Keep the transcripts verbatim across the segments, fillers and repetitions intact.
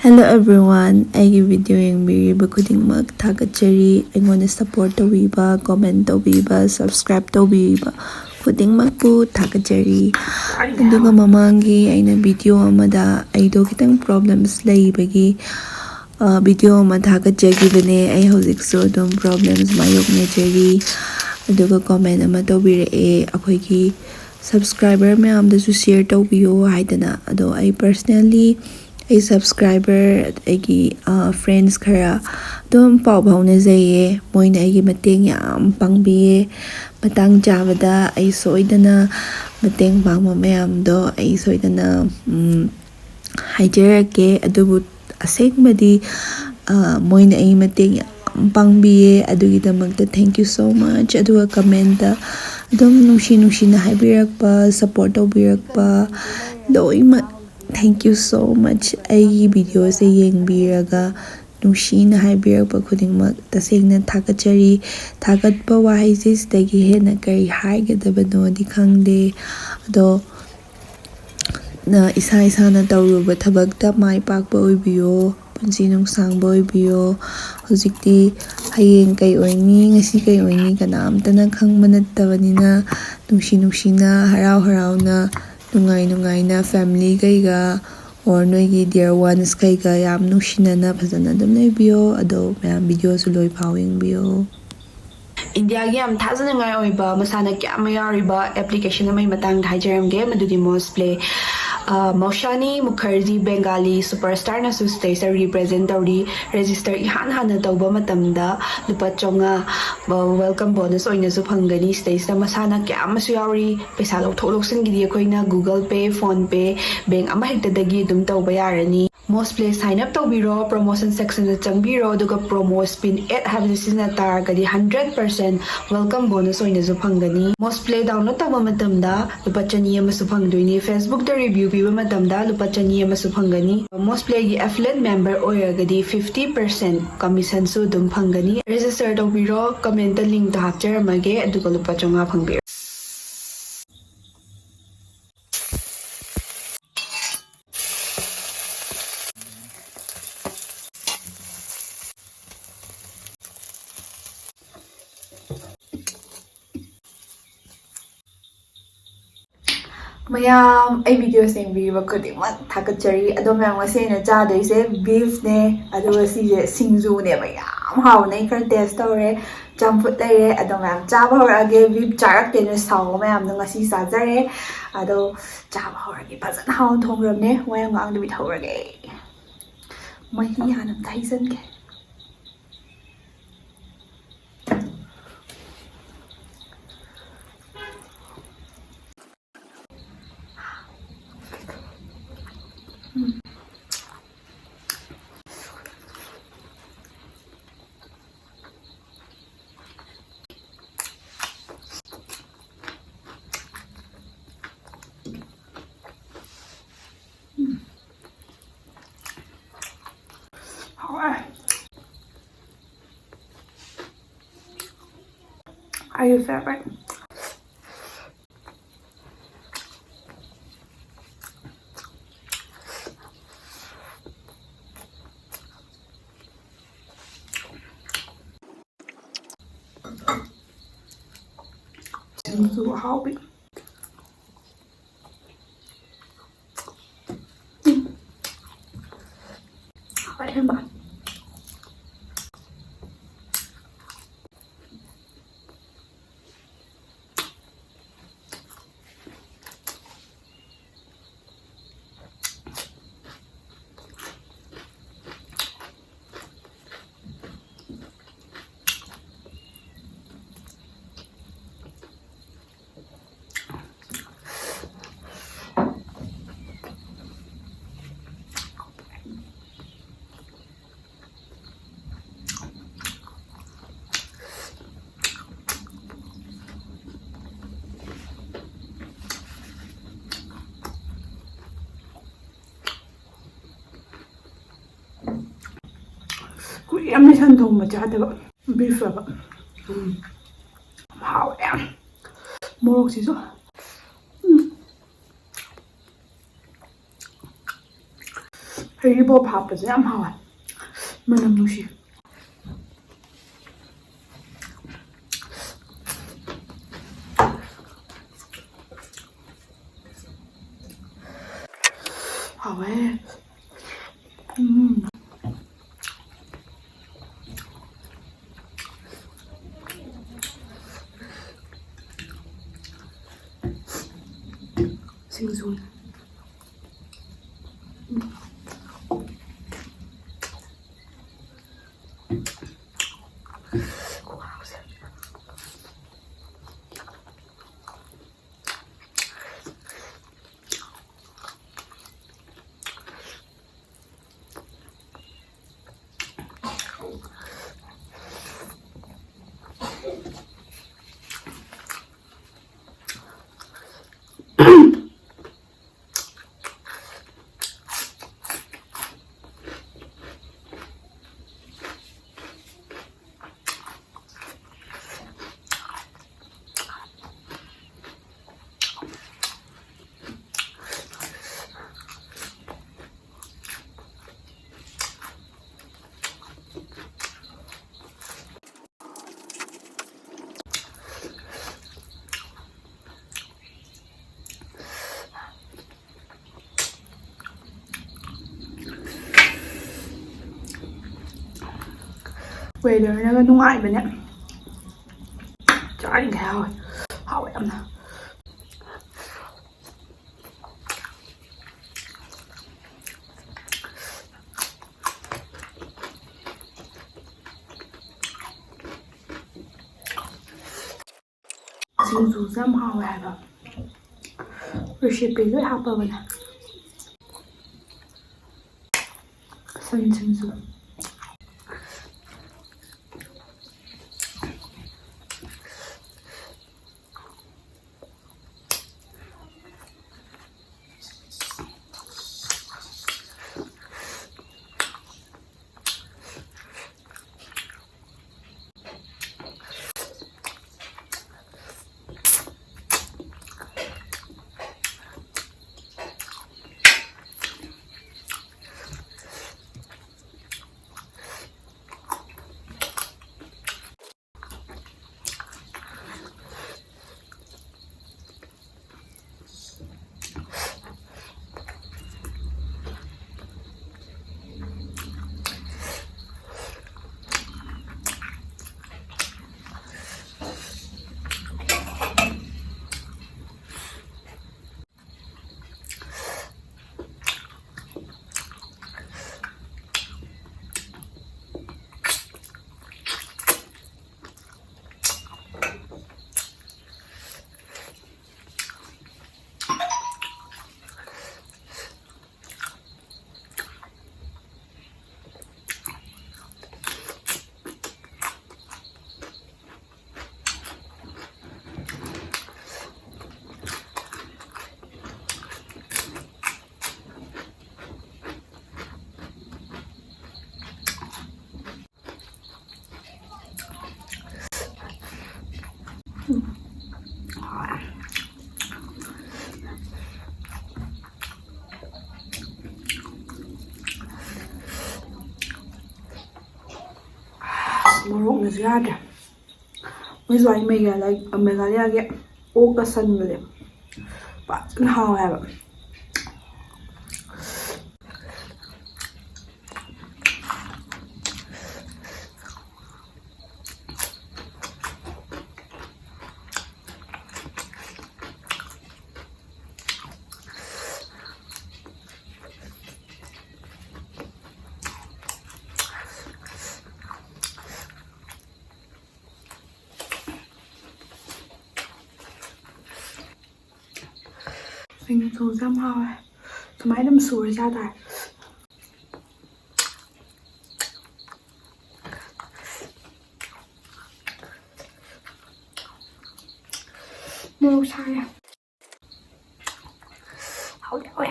Hello everyone, ꯑꯩꯒꯤ video ꯌꯦꯡꯕꯤꯔꯤꯕ ꯈꯨꯗꯤꯡꯃꯛ ꯊꯥꯒꯠꯆꯔꯤ꯫ ꯑꯩꯉꯣꯟꯗ support ꯇꯧꯕꯤꯕ, comment ꯇꯧꯕꯤꯕ, subscribe ꯇꯧꯕꯤꯕ ꯈꯨꯗꯤꯡꯃꯛꯄꯨ ꯊꯥꯒꯠꯆꯔꯤ꯫ ꯑꯗꯨꯒ ꯃꯃꯥꯡꯒꯤ ꯑꯩꯅ video ꯑꯃꯗ ꯑꯩꯗꯣ ꯈꯤꯇꯪ problems ꯂꯩꯕꯒꯤ, ꯑ, video ꯑꯃ ꯊꯥꯒꯠꯆꯈꯤꯕꯅꯦ꯫ ꯑꯩ ꯍꯧꯖꯤꯛꯁꯨ ꯑꯗꯨꯝ problems ꯃꯥꯌꯣꯛꯅꯖꯔꯤ꯫ ꯑꯗꯨꯒ comment ꯑꯃ ꯇꯧꯕꯤꯔꯛꯑꯦ, ꯑꯩꯈꯣꯏꯒꯤ subscriber ꯃꯌꯥꯝꯗꯁꯨ share ꯇꯧꯕꯤꯌꯣ ꯍꯥꯏꯗꯅ꯫ ꯑꯗꯣ ꯑꯩ personally ꯑꯩ subscriber, ꯑꯩꯒꯤ, ꯑ, friends ꯈꯔ ꯑꯗꯨꯝ ꯄꯥꯎ ꯐꯥꯎꯅꯖꯩꯌꯦ꯫ ꯃꯣꯏꯅ ꯑꯩꯒꯤ ꯃꯇꯦꯡ ꯌꯥꯝ ꯄꯥꯡꯕꯤꯌꯦ꯫ ꯃꯇꯥꯡ ꯆꯥꯕꯗ ꯑꯩ ꯁꯣꯏꯗꯅ ꯃꯇꯦꯡ ꯄꯥꯡꯕ ꯃꯌꯥꯝꯗꯣ ꯑꯩ ꯁꯣꯏꯗꯅ, ꯎꯝ, ꯍꯥꯏꯖꯔꯛꯀꯦ꯫ ꯑꯗꯨꯕꯨ ꯑꯁꯦꯡꯕꯗꯤ, ꯑ, ꯃꯣꯏꯅ ꯑꯩ ꯃꯇꯦꯡ ꯌꯥꯝ ꯄꯥꯡꯕꯤꯌꯦ꯫ ꯑꯗꯨꯒꯤꯗꯃꯛꯇ thank you so much꯫ ꯑꯗꯨꯒ commentꯇ ꯑꯗꯨꯝ ꯅꯨꯡꯁꯤ ꯅꯨꯡꯁꯤꯅ ꯍꯥꯏꯕꯤꯔꯛꯄ, support ꯇꯧꯕꯤꯔꯛꯄ ꯂꯣꯏꯅꯃꯛ, thank you so much꯫ ꯑꯩꯒꯤ videoꯁꯦ ꯌꯦꯡꯕꯤꯔꯒ ꯅꯨꯡꯁꯤꯅ ꯍꯥꯏꯕꯤꯔꯛꯄ ꯈꯨꯗꯤꯡꯃꯛ ꯇꯁꯦꯡꯅ ꯊꯥꯒꯠꯆꯔꯤ꯫ ꯊꯥꯒꯠꯄ ꯋꯥꯍꯩꯁꯦ ꯁꯤꯗꯒꯤ ꯍꯦꯟꯅ ꯀꯔꯤ ꯍꯥꯏꯒꯗꯕꯅꯣꯗꯤ ꯈꯪꯗꯦ꯫ ꯑꯗꯣ ꯅ ꯏꯁꯥ ꯏꯁꯥꯅ ꯇꯧꯔꯨꯕ ꯊꯕꯛꯇ ꯃꯥꯏ ꯄꯥꯛꯄ ꯑꯣꯏꯕꯤꯌꯣ, ꯄꯨꯟꯁꯤ ꯅꯨꯡꯁꯥꯡꯕ ꯑꯣꯏꯕꯤꯌꯣ꯫ ꯍꯧꯖꯤꯛꯇꯤ ꯍꯌꯦꯡ ꯀꯩ ꯑꯣꯏꯅꯤ, ꯉꯁꯤ ꯀꯩ ꯑꯣꯏꯅꯤ, ꯀꯅꯥꯝꯇꯅ ꯈꯪꯕ ꯅꯠꯇꯕꯅꯤꯅ, ꯅꯨꯡꯁꯤ ꯅꯨꯡꯁꯤꯅ, ꯍꯔꯥꯎ ꯍꯔꯥꯎꯅ, ꯅꯨꯡꯉꯥꯏ ꯅꯨꯡꯉꯥꯏꯅ family ꯈꯩꯒ or ꯅꯣꯏꯒꯤ dear ones ꯈꯩꯒ ꯌꯥꯝ ꯅꯨꯡꯁꯤꯅꯅ ꯐꯖꯅ ꯑꯗꯨꯝ ꯂꯩꯕꯤꯌꯣ꯫ ꯑꯗꯣ ꯃꯌꯥꯝ videoꯁꯨ ꯂꯣꯏ ꯐꯥꯎ ꯌꯦꯡꯕꯤꯌꯣ꯫ ꯏꯟꯗꯤꯌꯥꯒꯤ ꯌꯥꯝ ꯊꯥꯖꯅꯤꯡꯉꯥꯏ ꯑꯣꯏꯕ, ꯃꯁꯥꯟꯅ ꯀꯌꯥ ꯑꯃ ꯌꯥꯎꯔꯤꯕ application ꯑꯃꯒꯤ ꯃꯇꯥꯡꯗ ꯍꯥꯏꯖꯔꯝꯒꯦ, ꯃꯗꯨꯗꯤ ꯃꯣꯁ ꯄ꯭ꯂꯦ꯫ ꯑ, ꯃꯧꯁꯥꯅꯤ ꯃꯨꯈꯔꯖꯤ, ꯕꯦꯡꯒꯥꯂꯤ superstarꯅꯁꯨ ꯁꯤꯗꯩꯁꯤꯗ represent ꯇꯧꯔꯤ꯫ Register ꯏꯍꯥꯟ ꯍꯥꯟꯅ ꯇꯧꯕ ꯃꯇꯝꯗ ꯂꯨꯄꯥ ꯆꯥꯝꯃꯉꯥ, ꯑ, welcome bonus ꯑꯣꯏꯅꯁꯨ ꯐꯪꯒꯅꯤ꯫ ꯁꯤꯗꯩꯁꯤꯗ ꯃꯁꯥꯟꯅ ꯀꯌꯥ ꯑꯃꯁꯨ ꯌꯥꯎꯔꯤ꯫ ꯄꯩꯁꯥ ꯂꯧꯊꯣꯛ ꯂꯧꯁꯤꯟꯒꯤꯗꯤ ꯑꯩꯈꯣꯏꯅ Google Pay, PhonePe, bank ꯑꯃ ꯍꯦꯛꯇꯗꯒꯤ ꯑꯗꯨꯝ ꯇꯧꯕ ꯌꯥꯔꯅꯤ꯫ ꯃꯣꯁ ꯄ꯭ꯂꯦ sign up ꯇꯧꯕꯤꯔꯣ, promotion sectionꯗ ꯆꯪꯕꯤꯔꯣ, ꯑꯗꯨꯒ promo spin ad ꯍꯥꯏꯕꯗꯨ ꯁꯤꯖꯤꯟꯅ ꯇꯥꯔꯒꯗꯤ hundred percent welcome bonus ꯑꯣꯏꯅꯁꯨ ꯐꯪꯒꯅꯤ꯫ ꯃꯣꯁ ꯄ꯭ꯂꯦ download ꯇꯧꯕ ꯃꯇꯝꯗ ꯂꯨꯄꯥ ꯆꯅꯤ ꯑꯃꯁꯨ ꯐꯪꯗꯣꯏꯅꯤ꯫ Facebookꯇ review ꯄꯤꯕ ꯃꯇꯝꯗ ꯂꯨꯄꯥ ꯆꯅꯤ ꯑꯃꯁꯨ ꯐꯪꯒꯅꯤ꯫ ꯃꯣꯁ ꯄ꯭ꯂꯦꯒꯤ affiliate member ꯑꯣꯏꯔꯒꯗꯤ fifty percent commissionꯁꯨ ꯑꯗꯨꯝ ꯐꯪꯒꯅꯤ꯫ Register ꯇꯧꯕꯤꯔꯣ, commentꯇ linkꯇꯣ ꯍꯥꯞꯆꯔꯝꯃꯒꯦ, ꯑꯗꯨꯒ ꯂꯨꯄꯥ ꯆꯥꯝꯃꯉꯥ ꯐꯪꯕꯤꯔꯣ꯫ ꯃꯌꯥꯝ, ꯑꯩ videos ꯌꯦꯡꯕꯤꯕ ꯈꯨꯗꯤꯡꯃꯛ ꯊꯥꯒꯠꯆꯔꯤ꯫ ꯑꯗꯣ ꯃꯌꯥꯝ, ꯉꯁꯤ ꯑꯩꯅ ꯆꯥꯗꯣꯏꯁꯦ beefꯅꯦ, ꯑꯗꯨꯒ ꯁꯤꯁꯦ ꯁꯤꯡꯖꯨꯅꯦꯕ꯫ ꯌꯥꯝ ꯍꯥꯎꯅ ꯑꯩ ꯈꯔ taste ꯇꯧꯔꯦ꯫ ꯆꯝꯐꯨꯠ ꯂꯩꯔꯦ꯫ ꯑꯗꯣ ꯃꯌꯥꯝ, ꯆꯥꯕ ꯍꯧꯔꯛꯑꯒꯦ꯫ Beef ꯆꯥꯔꯛꯇꯦꯅ ꯁꯥꯎꯕ ꯃꯌꯥꯝꯗꯣ ꯉꯁꯤ ꯆꯥꯖꯔꯦ꯫ ꯑꯗꯣ ꯆꯥꯕ ꯍꯧꯔꯒꯦ꯫ ꯐꯖꯅ ꯍꯥꯎꯅ ꯊꯣꯡꯈ꯭ꯔꯕꯅꯦ꯫ ꯋꯥ ꯌꯥꯝ ꯉꯥꯡꯗꯕꯤ ꯊꯧꯔꯒꯦ꯫ ꯃꯍꯤ ꯍꯥꯟꯅ ꯑꯝꯇ ꯍꯩꯖꯟꯒꯦ꯫ ꯍꯥꯎꯋꯦ꯫ ꯑꯩꯒꯤ favourite꯫ ꯁꯤꯡꯖꯨ ꯑꯍꯥꯎꯕꯤ꯫ ꯍꯣꯏ, ꯍꯦꯃꯥ꯫ ꯀꯨꯏꯔꯝꯅꯦ ꯁꯟ ꯊꯣꯡꯕ ꯆꯥꯗꯕ꯫ Beef ꯍꯥꯏꯕ꯫ ꯎꯝ꯫ ꯍꯥꯎꯋꯦ ꯌꯥꯝ꯫ ꯃꯣꯔꯣꯛꯁꯤꯁꯨ꯫ ꯎꯝ꯫ ꯍꯔꯤꯕꯣꯞ ꯍꯥꯞꯄꯁꯦ ꯌꯥꯝ ꯍꯥꯎꯋꯦ꯫ ꯃꯅꯝ ꯅꯨꯡꯁꯤ꯫ ꯎꯝ꯫ ꯁꯤꯡꯖꯨ꯫ ꯈꯨꯍꯥꯎꯁꯦ꯫ Weatherꯅꯒ ꯅꯨꯡꯉꯥꯏꯕꯅꯦ꯫ ꯆꯥꯔꯤꯈꯩ ꯍꯥꯎꯋꯦ꯫ ꯍꯥꯎꯋꯦ ꯌꯥꯝꯅ꯫ ꯁꯤꯡꯖꯨꯁꯦ ꯌꯥꯝ ꯍꯥꯎꯋꯦ ꯍꯥꯏꯕ꯫ Recipe ꯂꯣꯏ ꯍꯥꯞꯄꯕꯅꯦ꯫ ꯁꯟ ꯁꯤꯡꯖꯨ꯫ ꯃꯣꯔꯣꯛꯅꯁꯨ ꯌꯥꯗ꯭ꯔꯦ꯫ ꯃꯣꯏ ꯁ꯭ꯋꯥꯏ ꯃꯦꯘꯥꯂꯌꯥꯒꯤ ꯑꯣꯛꯀ ꯁꯟꯒꯁꯦ ꯐꯖꯅ ꯍꯥꯎꯋꯦ ꯍꯥꯏꯕ꯫ ꯁꯤꯡꯖꯨꯁꯦ ꯌꯥꯝ ꯍꯥꯎꯋꯦ꯫ ꯁꯨꯃꯥꯏꯅ ꯑꯗꯨꯝ ꯁꯨꯔ ꯆꯥ ꯇꯥꯔꯦ꯫ ꯃꯣꯔꯣꯛ ꯁꯥꯏꯌꯦ꯫ ꯍꯥꯎꯗꯤ ꯍꯥꯎꯋꯦ꯫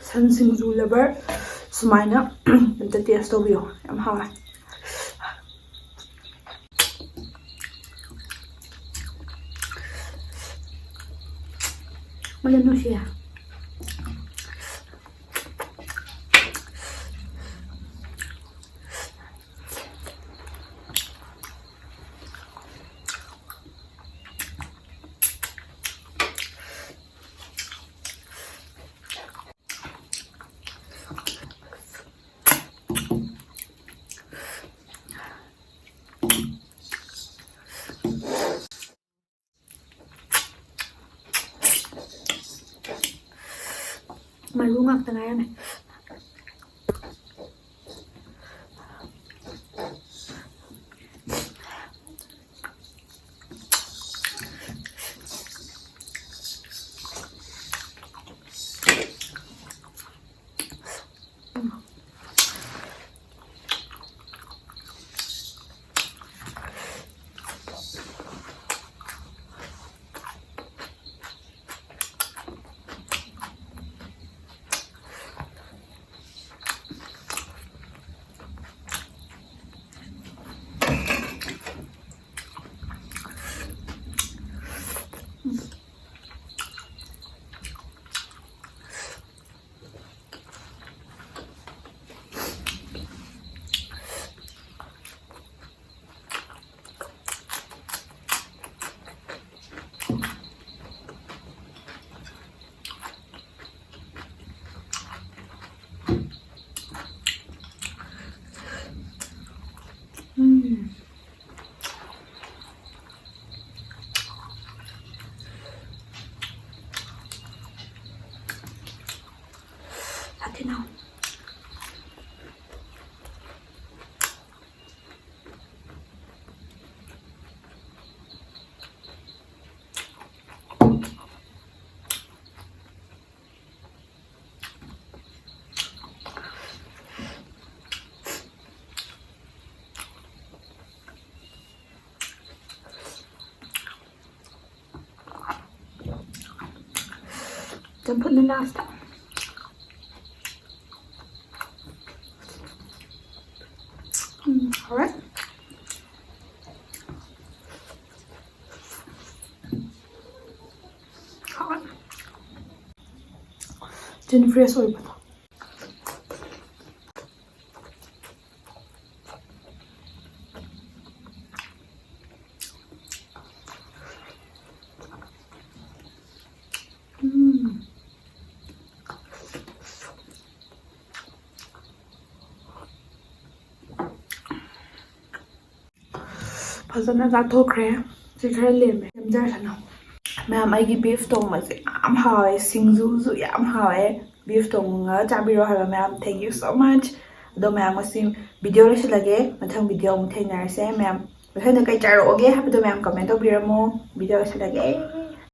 ꯁꯟ ꯁꯤꯡꯖꯨ ꯂꯚꯔ ꯁꯨꯃꯥꯏꯅ ꯑꯝꯇ ꯇꯦꯁ ꯇꯧꯕꯤꯌꯣ, ꯌꯥꯝ ꯍꯥꯎꯋꯦ꯫ ꯃꯅꯝ ꯅꯨꯡꯁꯤꯌꯦ꯫ ꯃꯔꯨ ꯉꯥꯛꯇ ꯉꯥꯏꯔꯝꯃꯦ꯫ ꯊꯤꯅ꯫ ꯆꯝꯐꯨꯠꯅ ꯂꯥꯁꯇ꯫ ꯎꯝ, ꯍꯥꯎꯔꯦ꯫ ꯍꯥꯎꯔꯦ꯫ ꯆꯤꯟ ꯐ꯭ꯔꯦꯁ ꯑꯣꯏꯕꯗꯣ꯫ ꯎꯝ꯫ ꯐꯖꯅ ꯆꯥꯊꯣꯛꯈ꯭ꯔꯦ꯫ ꯁꯤ ꯈꯔ ꯂꯦꯝꯃꯦ꯫ ꯁꯦꯝꯖꯔꯁꯅꯨ꯫ ꯃꯌꯥꯝ, ꯑꯩꯒꯤ ꯕꯤꯐ ꯊꯣꯡꯕꯁꯦ ꯌꯥꯝ ꯍꯥꯎꯋꯦ, ꯁꯤꯡꯖꯨꯁꯨ ꯌꯥꯝ ꯍꯥꯎꯋꯦ꯫ ꯕꯤꯐ ꯊꯣꯡꯉꯒ ꯆꯥꯕꯤꯔꯣ ꯍꯥꯏꯕ ꯃꯌꯥꯝ꯫ Thank you so much꯫ ꯑꯗꯣ ꯃꯌꯥꯝ, ꯉꯁꯤ ꯚꯤꯗꯤꯑꯣ ꯂꯣꯏꯁꯤꯜꯂꯒꯦ꯫ ꯃꯊꯪ ꯚꯤꯗꯤꯑꯣ ꯑꯃꯨꯛ ꯊꯦꯡꯅꯔꯁꯦ ꯃꯌꯥꯝ꯫ ꯃꯊꯪꯗ ꯀꯩ ꯆꯥꯔꯛꯑꯣꯒꯦ ꯍꯥꯏꯕꯗꯣ ꯃꯌꯥꯝ ꯀꯃꯦꯟ ꯇꯧꯕꯤꯔꯝꯃꯣ꯫ ꯚꯤꯗꯤꯑꯣ ꯂꯣꯏꯁꯤꯜꯂꯒꯦ꯫